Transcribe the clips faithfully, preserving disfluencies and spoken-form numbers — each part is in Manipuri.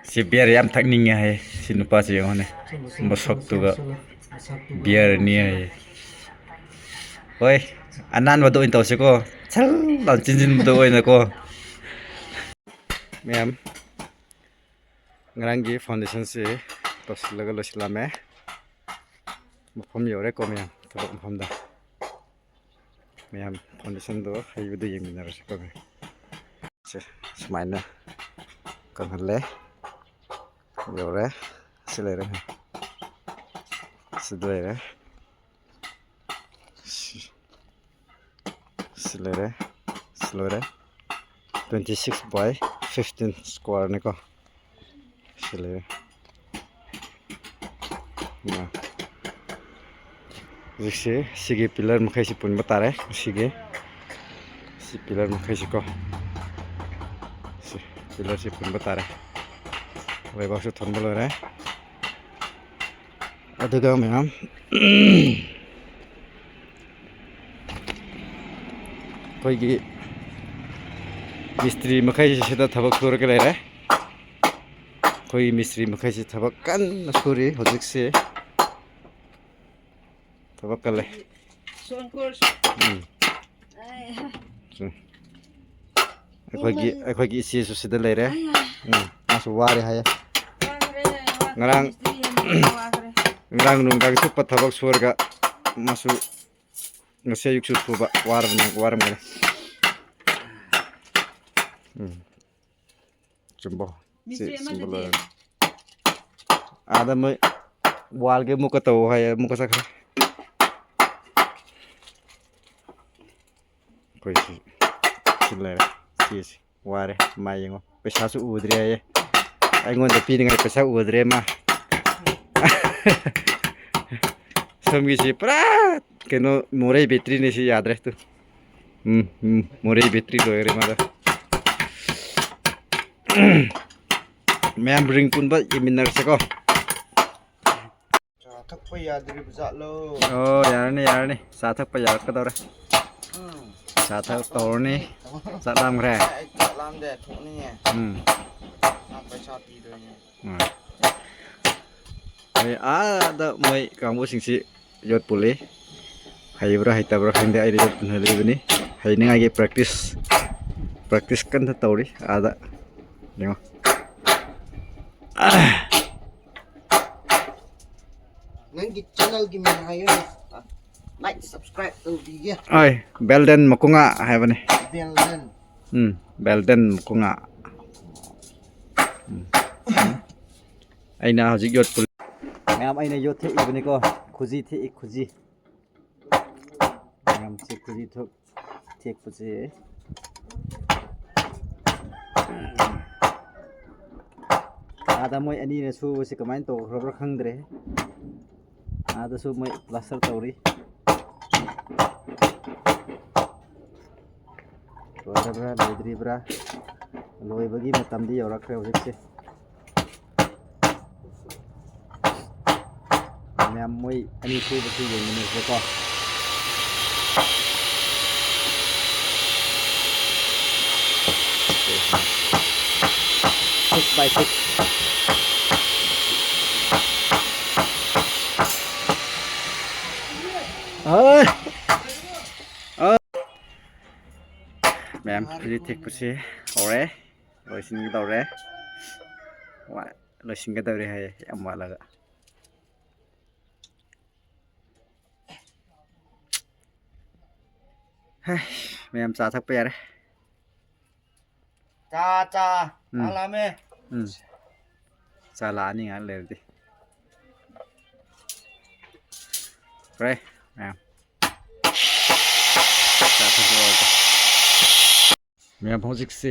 ꯁꯤ ꯕꯤꯌꯔ ꯌꯥꯝ ꯊꯛꯅꯤꯡꯉꯦ ꯍꯥꯏꯌꯦ ꯁꯤ ꯅꯨꯄꯥꯁꯤ, ꯌꯦꯡꯉꯣꯅꯦ, ꯃꯁꯛꯇꯨꯒ꯫ ꯕꯤꯌꯔꯅꯤ ꯍꯥꯏꯌꯦ꯫ ꯍꯣꯏ, ꯑꯅꯥꯟꯕꯗꯣ ꯑꯣꯏꯅ ꯇꯧꯁꯤꯀꯣ꯫ ꯁꯜ ꯂꯥꯎ ꯆꯤꯟꯁꯤꯟꯕꯗꯣ ꯑꯣꯏꯅꯀꯣ꯫ ꯃꯌꯥꯝ, ꯉꯔꯥꯡꯒꯤ ꯐꯥꯎꯟꯗꯦꯁꯟꯁꯤ ꯇꯧꯁꯤꯜꯂꯒ ꯂꯣꯏꯁꯤꯜꯂꯝꯃꯦ꯫ ꯃꯐꯝ ꯌꯧꯔꯦꯀꯣ ꯃꯌꯥꯝ, ꯊꯕꯛ ꯃꯐꯝꯗ꯫ ꯃꯌꯥꯝ, ꯐꯥꯎꯟꯗꯦꯁꯟꯗꯣ ꯍꯩꯕꯗꯣ ꯌꯦꯡꯃꯤꯟꯅꯔꯁꯤꯀꯣ ꯃꯌꯥꯝ꯫ ꯁꯦ, ꯁꯨꯃꯥꯏꯅ ꯀꯪꯍꯜꯂꯦ꯫ ꯌꯧꯔꯦ꯫ ꯁꯤ ꯂꯩꯔꯦ꯫ ꯁꯤꯗ ꯂꯩꯔꯦ꯫ ꯁꯤ, ꯁꯤ ꯂꯩꯔꯦ꯫ ꯁꯤ ꯂꯣꯏꯔꯦ꯫ Twenty six by fifteen square ꯅꯤꯀꯣ꯫ ꯁꯤ ꯂꯩꯔꯦ꯫ ꯑ, ꯍꯧꯖꯤꯛꯁꯦ ꯁꯤꯒꯤ ꯄꯤꯂꯔ ꯃꯈꯩꯁꯤ ꯄꯨꯟꯕ ꯇꯥꯔꯦ꯫ ꯁꯤꯒꯤ, ꯁꯤ ꯄꯤꯂꯔ ꯃꯈꯩꯁꯤꯀꯣ꯫ ꯁꯤ ꯄꯤꯂꯔꯁꯤ ꯄꯨꯟꯕ ꯇꯥꯔꯦ꯫ ꯂꯩꯕꯥꯛꯁꯨ ꯊꯣꯟꯕ ꯂꯣꯏꯔꯦ꯫ ꯑꯗꯨꯒ ꯃꯌꯥꯝ, ꯑꯩꯈꯣꯏꯒꯤ ꯃꯤꯁꯇ꯭ꯔꯤ ꯃꯈꯩꯁꯤ ꯁꯤꯗ ꯊꯕꯛ ꯁꯨꯔꯒ ꯂꯩꯔꯦ꯫ ꯑꯩꯈꯣꯏꯒꯤ ꯃꯤꯁꯇ꯭ꯔꯤ ꯃꯈꯩꯁꯤ ꯊꯕꯛ ꯀꯟꯅ ꯁꯨꯔꯤ ꯍꯧꯖꯤꯛꯁꯤ꯫ ꯊꯕꯛ ꯀꯜꯂꯦ꯫ ꯎꯝ꯫ ꯁꯤ꯫ ꯑꯩꯈꯣꯏꯒꯤ, ꯑꯩꯈꯣꯏꯒꯤ ꯏꯆꯦꯁꯨ ꯁꯤꯗ ꯂꯩꯔꯦ꯫ ꯎꯝ꯫ ꯃꯥꯁꯨ ꯋꯥꯔꯦ ꯍꯥꯏꯌꯦ꯫ ꯉꯔꯥꯡ, ꯉꯔꯥꯡ ꯅꯨꯡꯗꯥꯡ ꯆꯨꯞꯄ ꯊꯕꯛ ꯁꯨꯔꯒ ꯃꯥꯁꯨ ꯉꯁꯤ ꯑꯌꯨꯛꯁꯨ ꯁꯨꯕ ꯋꯥꯔꯕꯅꯤ, ꯋꯥꯔꯝꯒꯅꯤ꯫ ꯎꯝ꯫ ꯆꯨꯝꯕꯣ? ꯁꯤ ꯃꯤꯁꯇ꯭ꯔꯤ ꯆꯨꯝꯕ ꯑꯃꯗꯨꯗꯤ? ꯂꯣꯏꯔꯦ꯫ ꯑꯥꯗ ꯃꯣꯏ ꯋꯥꯜꯒꯤ ꯑꯃꯨꯛꯀ ꯇꯧ ꯍꯥꯏꯌꯦ, ꯑꯃꯨꯛꯀ ꯆꯠꯈ꯭ꯔꯦ꯫ ꯑꯩꯈꯣꯏ ꯁꯤ, ꯁꯤ ꯂꯩꯔꯦ꯫ ꯁꯤꯁꯤ ꯋꯥꯔꯦ, ꯃꯥ ꯌꯦꯡꯉꯣ꯫ ꯄꯩꯁꯥꯁꯨ ꯎꯗ꯭ꯔꯦ ꯍꯥꯏꯌꯦ꯫ ꯑꯩꯉꯣꯟꯗ ꯄꯤꯅꯤꯡꯉꯥꯏ ꯄꯩꯁꯥ ꯎꯗ꯭ꯔꯦ ꯃꯥ꯫ ꯁꯣꯝꯒꯤꯁꯤ ꯄꯨꯔꯥ ꯀꯩꯅꯣ, ꯃꯣꯔꯦ ꯕꯦꯇ꯭ꯔꯤꯅꯦ ꯁꯤ, ꯌꯥꯗ꯭ꯔꯦ ꯇꯨ꯫ ꯎꯝ, ꯎꯝ, ꯃꯣꯔꯦ ꯕꯦꯇ꯭ꯔꯤ ꯂꯣꯏꯈ꯭ꯔꯦ ꯃꯥꯗꯣ꯫ ꯃꯌꯥꯝ ꯔꯤꯡ ꯄꯨꯟꯕ ꯌꯦꯡꯃꯤꯟꯅꯔꯁꯦꯀꯣ꯫ ꯆꯥ ꯊꯛꯄ ꯌꯥꯗ꯭ꯔꯤꯕ ꯖꯥꯠꯂꯣ? ꯑꯣ, ꯌꯥꯔꯅꯤ, ꯌꯥꯔꯅꯤ꯫ ꯆꯥ ꯊꯛꯄ ꯌꯥꯔꯛꯀꯗꯧꯔꯦ꯫ ꯎꯝ꯫ ꯆꯥ ꯊꯛ ꯇꯧꯔꯅꯤ꯫ ꯆꯥꯛ ꯂꯥꯝꯈ꯭ꯔꯦ? ꯑꯩ ꯆꯥꯛ ꯂꯥꯝꯗꯦ, ꯊꯣꯛꯅꯤꯡꯉꯦ꯫ ꯎꯝ꯫ ꯅꯪ ꯄꯩꯁꯥ ꯎꯝ꯫ ꯍꯣꯏ, ꯑꯥꯗ ꯃꯣꯏ ꯀꯥꯡꯕꯨꯁꯤꯡꯁꯤ ꯌꯣꯠ ꯄꯨꯜꯂꯤ꯫ ꯍꯩꯕ꯭ꯔꯥ ꯍꯩꯇꯕ꯭ꯔꯥ ꯈꯪꯗꯦ, ꯑꯩꯗꯤ ꯌꯣꯠ ꯄꯨꯟꯍꯜꯂꯤꯕꯅꯤ꯫ ꯍꯩꯅꯤꯡꯉꯥꯏꯒꯤ practice, practice ꯀꯟꯅ ꯇꯧꯔꯤ ꯑꯥꯗ꯫ ꯌꯦꯡꯉꯣ꯫ ꯅꯪꯒꯤ ꯆꯦꯅꯦꯜꯒꯤ ꯃꯤꯡ ꯍꯥꯏꯌꯨꯅꯦ꯫ Like, subscribe ꯇꯧꯕꯤꯒꯦ꯫ ꯍꯣꯏ, ꯕꯦꯜꯗꯟ ꯃꯀꯨꯉꯥ ꯍꯥꯏꯕꯅꯤ꯫ ꯕꯦꯜꯗꯟ꯫ ꯎꯝ, ꯕꯦꯜꯗꯟ ꯃꯀꯨꯉꯥ꯫ ꯎꯝ꯫ ꯑꯩꯅ ꯍꯧꯖꯤꯛ ꯌꯣꯠ ꯄꯨꯜ-, ꯃꯌꯥꯝ, ꯑꯩꯅ ꯌꯣꯠ ꯊꯦꯛꯏꯕꯅꯤꯀꯣ꯫ ꯈꯨꯖꯤ ꯊꯦꯛꯏ, ꯈꯨꯖꯤ꯫ ꯃꯌꯥꯝꯁꯦ ꯈꯨꯖꯤ ꯊꯣꯛ-, ꯊꯦꯛꯄꯁꯦ꯫ ꯑꯥꯗ ꯃꯣꯏ ꯑꯅꯤꯅ ꯁꯨꯕꯁꯦ ꯀꯃꯥꯏꯅ ꯇꯧꯈ꯭ꯔꯕ꯭ꯔꯥ ꯈꯪꯗ꯭ꯔꯦ꯫ ꯑꯥꯗꯁꯨ ꯃꯣꯏ plaster ꯇꯧꯔꯤ꯫ ꯂꯣꯏꯔꯕ꯭ꯔꯥ, ꯂꯣꯏꯗ꯭ꯔꯤꯕ꯭ꯔꯥ? ꯂꯣꯏꯕꯒꯤ ꯃꯇꯝꯗꯤ ꯌꯧꯔꯛꯈ꯭ꯔꯦ ꯍꯧꯖꯤꯛꯁꯦ꯫ ꯃꯌꯥꯝ ꯃꯣꯏ ꯑꯅꯤ ꯁꯨꯕꯁꯨ ꯌꯦꯡꯃꯤꯟꯅꯁꯦꯀꯣ꯫ Six by six. ꯃꯌꯥꯝ ꯈꯨꯖꯤ ꯊꯦꯛꯄꯁꯤ ꯍꯧꯔꯦ, ꯂꯣꯏꯁꯤꯟꯒꯗꯧꯔꯦ꯫ ꯋꯥ-, ꯂꯣꯏꯁꯤꯟꯒꯗꯧꯔꯦ ꯍꯥꯏꯌꯦ, ꯌꯥꯝ ꯋꯥꯠꯂꯒ꯫ ꯍꯦ, ꯃꯌꯥꯝ ꯆꯥ ꯊꯛꯄ ꯌꯥꯔꯦ꯫ ꯆꯥ, ꯆꯥ, ꯎꯝ꯫ ꯆꯥ ꯂꯥꯝꯃꯦ꯫ ꯎꯝ꯫ ꯆꯥ ꯂꯥꯛꯑꯅꯤ ꯉꯥꯏꯍꯥꯛ ꯂꯩꯔꯗꯤ꯫ ꯐꯔꯦ, ꯃꯌꯥꯝ꯫ ꯆꯥ ꯊꯛꯄ ꯂꯣꯏꯔꯦ꯫ ꯃꯌꯥꯝ, ꯍꯧꯖꯤꯛꯁꯦ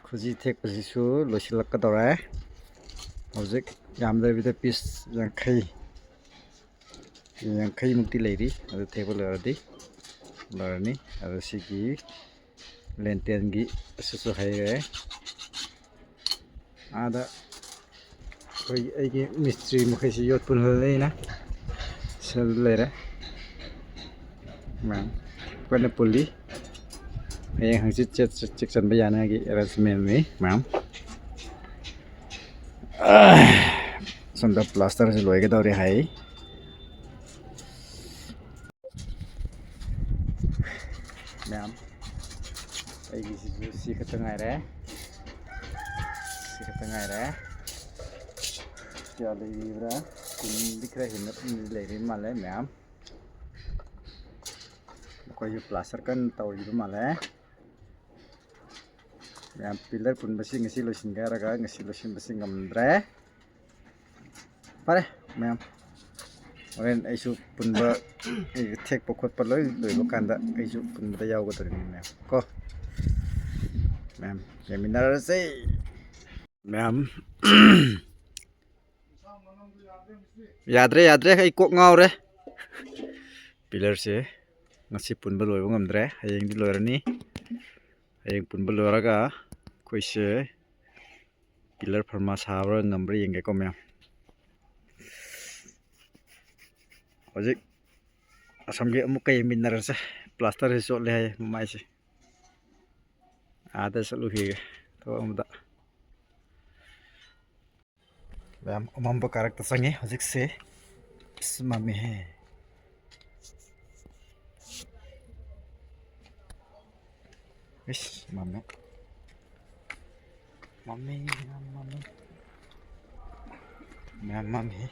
ꯈꯨꯖꯤ ꯊꯦꯛꯄꯁꯤꯁꯨ ꯂꯣꯏꯁꯤꯜꯂꯛꯀꯗꯧꯔꯦ꯫ ꯍꯧꯖꯤꯛ ꯌꯥꯝꯗꯕꯤꯗ piece ꯌꯥꯡꯈꯩ, ꯌꯥꯡꯈꯩꯃꯨꯛꯇꯤ ꯂꯩꯔꯤ꯫ ꯑꯗꯨ ꯊꯦꯛꯄ ꯂꯣꯏꯔꯗꯤ ꯂꯣꯏꯔꯅꯤ꯫ ꯑꯗꯨ ꯁꯤꯒꯤ ꯂꯦꯟꯇꯦꯟꯒꯤ ꯑꯁꯤꯁꯨ ꯍꯩꯔꯦ꯫ ꯑꯥꯗ ꯑꯩꯈꯣꯏ, ꯑꯩꯒꯤ ꯃꯤꯁꯇ꯭ꯔꯤ ꯃꯈꯩꯁꯤ ꯌꯣꯠ ꯄꯨꯟꯍꯜꯂꯦ ꯑꯩꯅ꯫ ꯁꯤꯗ ꯂꯩꯔꯦ꯫ ꯃꯌꯥꯝ ꯀꯟꯅ ꯄꯨꯜꯂꯤ꯫ ꯍꯌꯦꯡ ꯍꯪꯆꯤꯠ ꯆꯦꯛ, ꯆꯦꯛ ꯆꯟꯕ ꯌꯥꯅꯉꯥꯏꯒꯤ arrangementꯅꯤ ꯃꯌꯥꯝ꯫ ꯁꯣꯝꯗ ꯄ꯭ꯂꯥꯁꯇꯔꯁꯨ ꯂꯣꯏꯒꯗꯧꯔꯦ ꯍꯥꯏ꯫ ꯃꯌꯥꯝ, ꯑꯩꯒꯤꯁꯤꯁꯨ ꯁꯤ ꯈꯛꯇ ꯉꯥꯏꯔꯦ꯫ ꯁꯤ ꯈꯛꯇ ꯉꯥꯏꯔꯦ꯫ ꯀꯌꯥ ꯂꯩꯔꯤꯕ꯭ꯔꯥ? ꯀꯨꯟꯗꯤ ꯈꯔ ꯍꯦꯟꯅ ꯂꯩꯔꯤ ꯃꯥꯜꯂꯦ ꯃꯌꯥꯝ꯫ ꯃꯈꯣꯏꯁꯨ ꯄ꯭ꯂꯥꯁꯇꯔ ꯀꯟꯅ ꯇꯧꯔꯤꯕ ꯃꯥꯜꯂꯦ꯫ ꯃꯌꯥꯝ, ꯄꯤꯂꯔ ꯄꯨꯟꯕꯁꯤ ꯉꯁꯤ ꯂꯣꯏꯁꯤꯟꯒꯦ ꯍꯥꯏꯔꯒ ꯉꯁꯤ ꯂꯣꯏꯁꯤꯟꯕꯁꯤ ꯉꯝꯗ꯭ꯔꯦ꯫ ꯐꯔꯦ ꯃꯌꯥꯝ, ꯍꯣꯔꯦꯟ ꯑꯩꯁꯨ ꯄꯨꯟꯕ, ꯑꯩ ꯊꯦꯛꯄ ꯈꯣꯠꯄ ꯂꯣꯏ ꯂꯣꯏꯕ ꯀꯥꯟꯗ ꯑꯩꯁꯨ ꯄꯨꯟꯕꯗ ꯌꯥꯎꯒꯗꯧꯔꯤꯕꯅꯤ ꯃꯌꯥꯝ ꯀꯣ꯫ ꯃꯌꯥꯝ, ꯌꯦꯡꯃꯤꯟꯅꯔꯁꯦ꯫ ꯃꯌꯥꯝ, ꯌꯥꯗ꯭ꯔꯦ, ꯌꯥꯗ꯭ꯔꯦ, ꯑꯩ ꯀꯣꯛ ꯉꯥꯎꯔꯦ꯫ ꯄꯤꯂꯔꯁꯦ ꯉꯁꯤ ꯄꯨꯟꯕ ꯂꯣꯏꯕ ꯉꯝꯗ꯭ꯔꯦ, ꯍꯌꯦꯡꯗꯤ ꯂꯣꯏꯔꯅꯤ꯫ ꯍꯌꯦꯡ ꯄꯨꯟꯕ ꯂꯣꯏꯔꯒ ꯑꯩꯈꯣꯏꯁꯦ ꯄꯤꯂꯔ ꯐꯔꯃꯥ ꯁꯥꯕ꯭ꯔꯥ ꯉꯝꯕ꯭ꯔꯥ ꯌꯦꯡꯒꯦꯀꯣ ꯃꯌꯥꯝ꯫ ꯍꯧꯖꯤꯛ ꯑꯁꯣꯝꯒꯤ ꯑꯃꯨꯛꯀ ꯌꯦꯡꯃꯤꯟꯅꯔꯁꯦ꯫ ꯄ꯭ꯂꯥꯁꯇꯔꯁꯤ ꯆꯣꯠꯂꯦ ꯍꯥꯏꯌꯦ ꯃꯃꯥꯏꯁꯦ꯫ ꯑꯥꯗ ꯆꯠꯂꯨꯈꯤꯒꯦ ꯊꯕꯛ ꯑꯃꯗ꯫ ꯃꯌꯥꯝ, ꯑꯃꯝꯕ ꯀꯥꯔꯛꯇ ꯆꯪꯉꯦ ꯍꯧꯖꯤꯛꯁꯦ꯫ ꯑꯁ, ꯃꯝꯃꯦꯍꯦ꯫ ꯏꯁ, ꯃꯝꯃꯦ꯫ ꯃꯝꯃꯦ, ꯌꯥꯝ ꯃꯝꯃꯦ꯫ ꯃꯌꯥꯝ ꯃꯝꯃꯦ꯫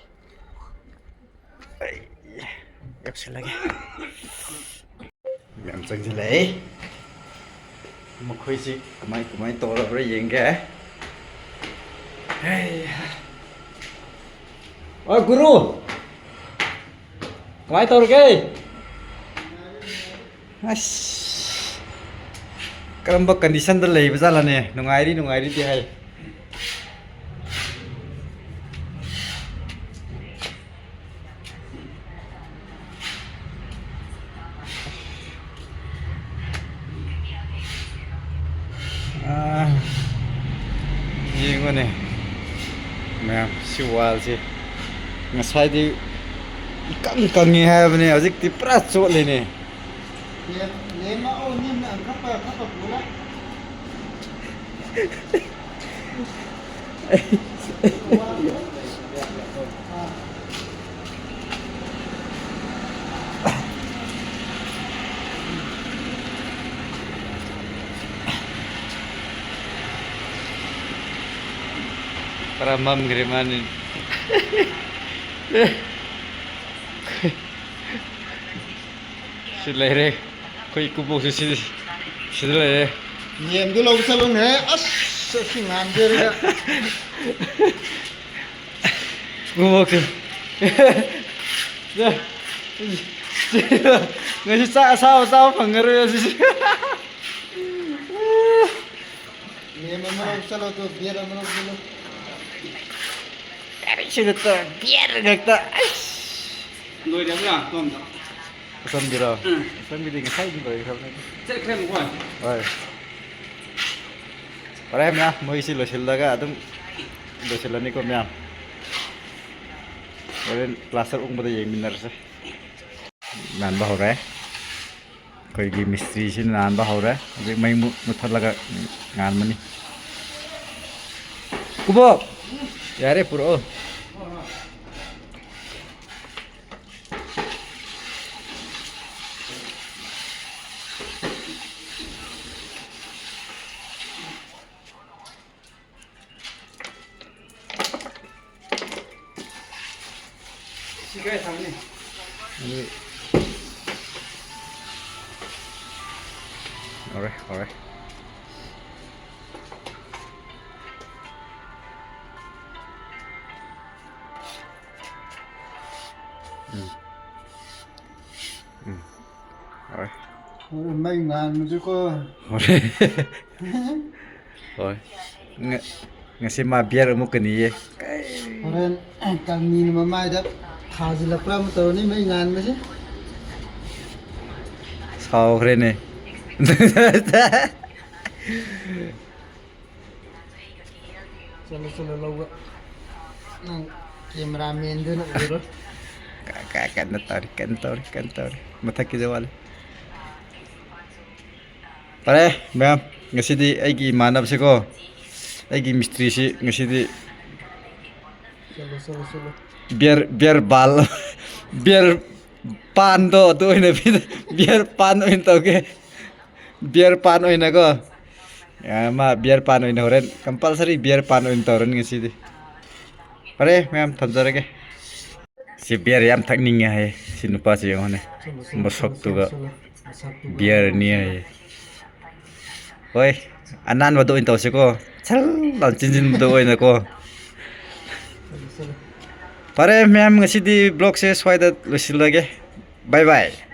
ꯑꯩ ꯌꯧꯁꯤꯜꯂꯒꯦ꯫ ꯃꯌꯥꯝ ꯆꯪꯁꯤꯜꯂꯛꯑꯦ꯫ ꯃꯈꯣꯏꯁꯤ ꯀꯃꯥꯏ ꯀꯃꯥꯏ ꯇꯧꯔꯕ꯭ꯔꯥ ꯌꯦꯡꯒꯦ꯫ ꯍꯩ꯫ ꯑ, ꯒꯨꯔꯨ! ꯀꯃꯥꯏ ꯇꯧꯔꯒꯦ? ꯑꯁ, ꯀꯔꯝꯕ ꯀꯟꯗꯤꯁꯟꯗ ꯂꯩꯕ ꯖꯥꯠꯂꯅꯦ? ꯅꯨꯡꯉꯥꯏꯔꯤ, ꯅꯨꯡꯉꯥꯏꯔꯤꯗꯤ ꯍꯥꯏ꯫ ꯑꯥ, ꯌꯦꯡꯉꯨꯅꯦ ꯃꯌꯥꯝ, ꯁꯤ ꯋꯥꯜꯁꯦ ꯉꯁꯥꯏꯗꯤ ꯏꯀꯪ ꯀꯪꯉꯤ ꯍꯥꯏꯕꯅꯦ, ꯍꯧꯖꯤꯛꯇꯤ ꯄꯨꯔꯥ ꯆꯣꯠꯂꯦꯅꯦ꯫ ꯂꯦꯝ-, ꯂꯦꯝꯃꯛꯑꯣ, ꯅꯦꯝꯅ ꯑꯪꯀꯛꯄ ꯑꯪꯀꯛꯄ ꯄꯨꯔꯥ꯫ ꯈꯔ ꯃꯝꯈ꯭ꯔꯦ ꯃꯥꯅꯤ꯫ ꯁꯤ ꯂꯩꯔꯦ꯫ ꯑꯩꯈꯣꯏ ꯏꯀꯨꯕꯣꯛꯁꯨ ꯁꯤ, ꯁꯤꯗ ꯂꯩꯔꯦ꯫ ꯌꯦꯟꯗꯨ ꯂꯧꯕ ꯆꯠꯂꯨꯅꯦ꯫ ꯑꯁ, ꯑꯁꯤ ꯉꯥꯟꯖꯔꯒ꯫ ꯏꯀꯨꯕꯣꯛꯁꯨ꯫ ꯉꯁꯤ ꯆꯥꯛ ꯑꯁꯥꯕ ꯆꯥꯕ ꯐꯪꯉꯔꯣꯏ ꯑꯁꯤꯁꯦ꯫ ꯌꯦꯟ ꯑꯃ ꯂꯧ ꯆꯠꯂꯣ, ꯑꯗꯨ ꯕꯤꯌꯔ ꯑꯃ ꯂꯧ ꯆꯠꯂꯣ꯫ ꯀꯔꯤꯁꯨ ꯅꯠꯇ, ꯕꯤꯌꯔ ꯉꯥꯛꯇ꯫ ꯑꯩꯁ꯫ ꯂꯣꯏꯔꯕ꯭ꯔꯥ, ꯇꯣꯝꯗ? ꯑꯆꯝꯕꯤꯔꯣ? ꯎꯝ꯫ ꯑꯆꯝꯕꯤꯗꯤ ꯉꯁꯥꯏꯗꯤ ꯂꯣꯏꯈ꯭ꯔꯕꯅꯦ꯫ ꯆꯠꯈ꯭ꯔꯦ, ꯃꯈꯣꯏ? ꯍꯣꯏ꯫ ꯐꯔꯦ, ꯃꯌꯥꯝ, ꯃꯣꯏꯁꯤ ꯂꯣꯏꯁꯤꯜꯂꯒ ꯑꯗꯨꯝ ꯂꯣꯏꯁꯤꯜꯂꯅꯤꯀꯣ, ꯃꯌꯥꯝ꯫ ꯍꯣꯔꯦꯟ ꯄ꯭ꯂꯥꯁꯇꯔ ꯎꯪꯕꯗ ꯌꯦꯡꯃꯤꯟꯅꯔꯁꯦ꯫ ꯅꯥꯟꯕ ꯍꯧꯔꯦ꯫ ꯑꯩꯈꯣꯏꯒꯤ ꯃꯤꯁꯇ꯭ꯔꯤꯁꯤ ꯅꯥꯟꯕ ꯍꯧꯔꯦ꯫ ꯍꯧꯖꯤꯛ ꯃꯩ ꯃꯨ-, ꯃꯨꯠꯊꯠꯂꯒ ꯉꯥꯟꯕꯅꯤ꯫ ꯀꯨꯕꯣꯛ! ꯌꯥꯔꯦ, ꯄꯨꯔꯛꯑꯣ꯫ ꯁꯤ ꯀꯥꯏ ꯊꯝꯅꯤ? ꯑꯗꯨ ꯍꯧꯔꯦ, ꯍꯧꯔꯦ꯫ ꯎꯝ꯫ ꯎꯝ꯫ ꯍꯣꯏ꯫ ꯍꯣꯏ, ꯃꯩ ꯉꯥꯟꯕꯁꯨꯀꯣ꯫ ꯍꯣꯏ꯫ ꯍꯣꯏ꯫ ꯉ-, ꯉꯁꯤ ꯃꯥ ꯕꯤꯌꯔ ꯑꯃꯨꯛ ꯀꯅꯤꯌꯦ꯫ ꯍꯣꯔꯦꯟ ꯀꯥꯡꯃꯤꯅ ꯃꯃꯥꯏꯗ ꯊꯥꯖꯤꯜꯂꯛꯄ꯭ꯔꯥ ꯑꯃ ꯇꯧꯔꯅꯤ, ꯃꯩ ꯉꯥꯟꯕꯁꯦ꯫ ꯁꯥꯎꯈ꯭ꯔꯦꯅꯦ꯫ ꯆꯠꯂꯣ, ꯆꯠꯂꯣ, ꯂꯧꯕ꯫ ꯅꯪ ꯀꯦꯃꯦꯔꯥꯃꯦꯟꯗꯨꯅ ꯎꯔꯣꯏ꯫ ꯀ-, ꯀ-, ꯀꯟꯅ ꯇꯧꯔꯤ, ꯀꯟꯅ ꯇꯧꯔꯤ, ꯀꯟꯅ ꯇꯧꯔꯤ꯫ ꯃꯊꯛꯀꯤꯗ ꯋꯥꯠꯂꯤ꯫ ꯐꯔꯦ, ꯃꯌꯥꯝ, ꯉꯁꯤꯗꯤ ꯑꯩꯒꯤ ꯏꯃꯥꯟꯅꯕꯁꯤꯀꯣ, ꯑꯩꯒꯤ ꯃꯤꯁꯇ꯭ꯔꯤꯁꯤ ꯉꯁꯤꯗꯤ ꯕꯤꯌꯔ ꯕꯤꯌꯔ ꯕꯥꯜ ꯕꯤꯌꯔ ꯄꯥꯟꯗꯣ ꯑꯗꯨ ꯑꯣꯏꯅ ꯄꯤꯗ꯫ ꯕꯤꯌꯔ ꯄꯥꯟ ꯑꯣꯏꯅ ꯇꯧꯒꯦ꯫ ꯕꯤꯌꯔ ꯄꯥꯟ ꯑꯣꯏꯅꯀꯣ꯫ ꯑ, ꯃꯥ ꯕꯤꯌꯔ ꯄꯥꯟ ꯑꯣꯏꯅ ꯍꯣꯔꯦꯟ ꯀꯝꯄꯜꯁꯔꯤ ꯕꯤꯌꯔ ꯄꯥꯟ ꯑꯣꯏꯅ ꯇꯧꯔꯅꯤ ꯉꯁꯤꯗꯤ꯫ ꯐꯔꯦ ꯃꯌꯥꯝ, ꯊꯝꯖꯔꯒꯦ꯫ ꯁꯤ ꯕꯤꯌꯔ ꯌꯥꯝ ꯊꯛꯅꯤꯡꯉꯦ ꯍꯥꯏꯌꯦ ꯁꯤ ꯅꯨꯄꯥꯁꯤ, ꯌꯦꯡꯉꯣꯅꯦ꯫ ꯃꯁꯛꯇꯨꯒ꯫ ꯕꯤꯌꯔꯅꯤ ꯍꯥꯏꯌꯦ꯫ ꯍꯣꯏ, ꯑꯅꯥꯟꯕꯗ ꯑꯣꯏꯅ ꯇꯧꯁꯤꯀꯣ꯫ ꯁꯜ ꯂꯥꯎ ꯆꯤꯟꯁꯤꯟꯕꯗ ꯑꯣꯏꯅꯀꯣ꯫ ꯐꯔꯦ ꯃꯌꯥꯝ, ꯉꯁꯤꯗꯤ ꯕ꯭ꯂꯣꯒꯁꯦ ꯁ꯭ꯋꯥꯏꯗ ꯂꯣꯏꯁꯤꯜꯂꯒꯦ꯫ ꯕꯥꯏ ꯕꯥꯏ꯫